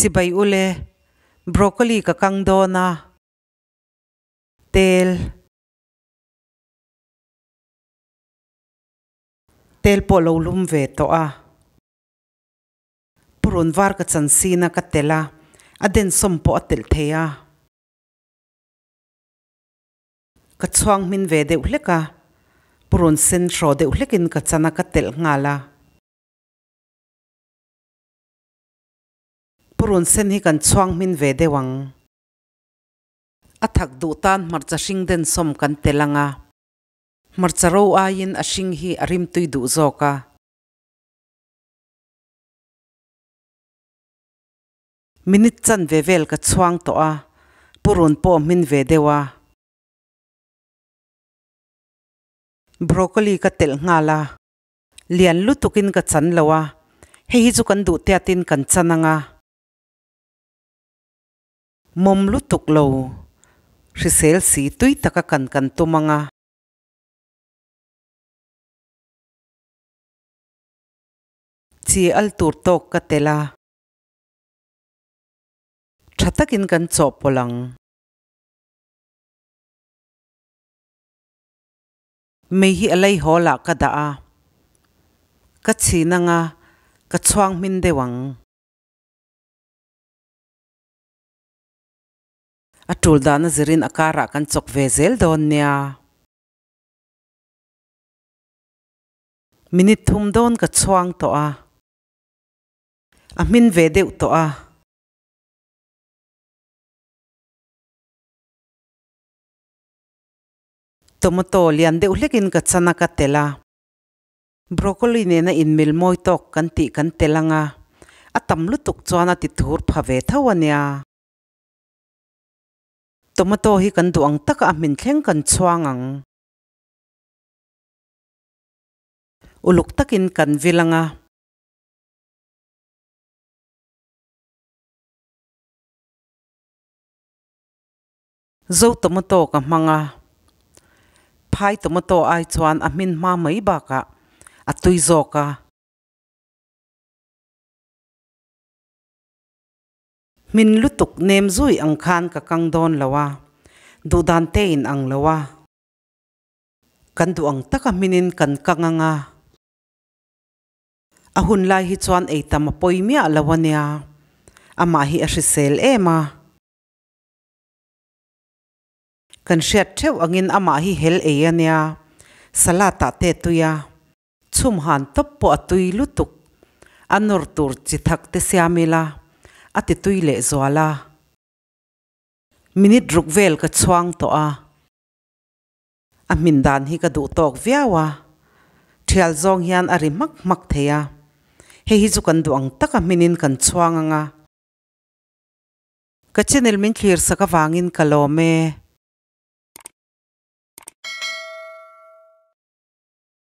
Chibai ule, broccoli ka kang dawn a, tel. Tel pawh lo lum ve tawh a. Purun var ka chan sin a ka telh a, a densawm pawh a telh thei a. Ka chhuang hmin ve deuh hlek a, purun sen hraw deuh hlekin ka chan a ka telh nghal a. Purun sen hi kan chhuang hmin ve deuh ang. A thak duh tan hmarcha hring densawm kan telh ang a. Hmarcha ro aiin a hring hi a rimtui duh zawk a. Minute chanve vel ka chhuang tawh a, purun pawh hmin ve deuh a. Broccoli ka telh nghal a, lian lutukin ka chan lo a, hei hi chu kan duh tiatin kan chan ang a. Mawm lutuk lo, hrisel si tui taka kan kan tum ang a. Chi al tur tawk ka tel a. Tha takin kan chawhpawlh ang. Mei hi a lei hawl ah ka dah a. Ka chhin ang a, ka chhuang hmin deuh ang. A tul dahna zirin a karah kan chawk ve zel dawn nia. Minute thum dawn ka chhuang tawh a. A hmin ve deuh tawh a. Tomato lian deuh hlekin ka chan a ka telh a. Broccoli nena inmil mawi tawk kan tih kan telh ang a, a tam lutuk chuan a ti thur pha ve tho a nia. Tomato hi kan duh ang taka a hmin thleng kan chhuang ang. Uluk takin kan vil ang a. Zo tomato ka hmang a, phai tomato ai chuan a hmin hma mai bakah a tui zawk a. Hmin lutuk nem zui ang khan ka kang dawn lo a, duhdan te in ang lo a. Kan duh ang taka hminin kan kang ang a. A hun lai hi chuan ei tam a pawi miah lo a nia, amah hi a hrisel em a. Kan hriat theuh angin amah hi hel ei a nia, salad ah te a tui a, chhum han tawp pawh a tui lutuk. A nawr tur chi thak te siam ila, a ti tui leh zual a. Minute ruk vel ka chhuang tawh a. A hmin dan hi ka duh tawk viau a, thial zawng hian a ri hmak hmak thei a. Hei hi chu kan duh ang taka hminin kan chhuang ang a. Ka channel min thlir sak avangin ka lawm e.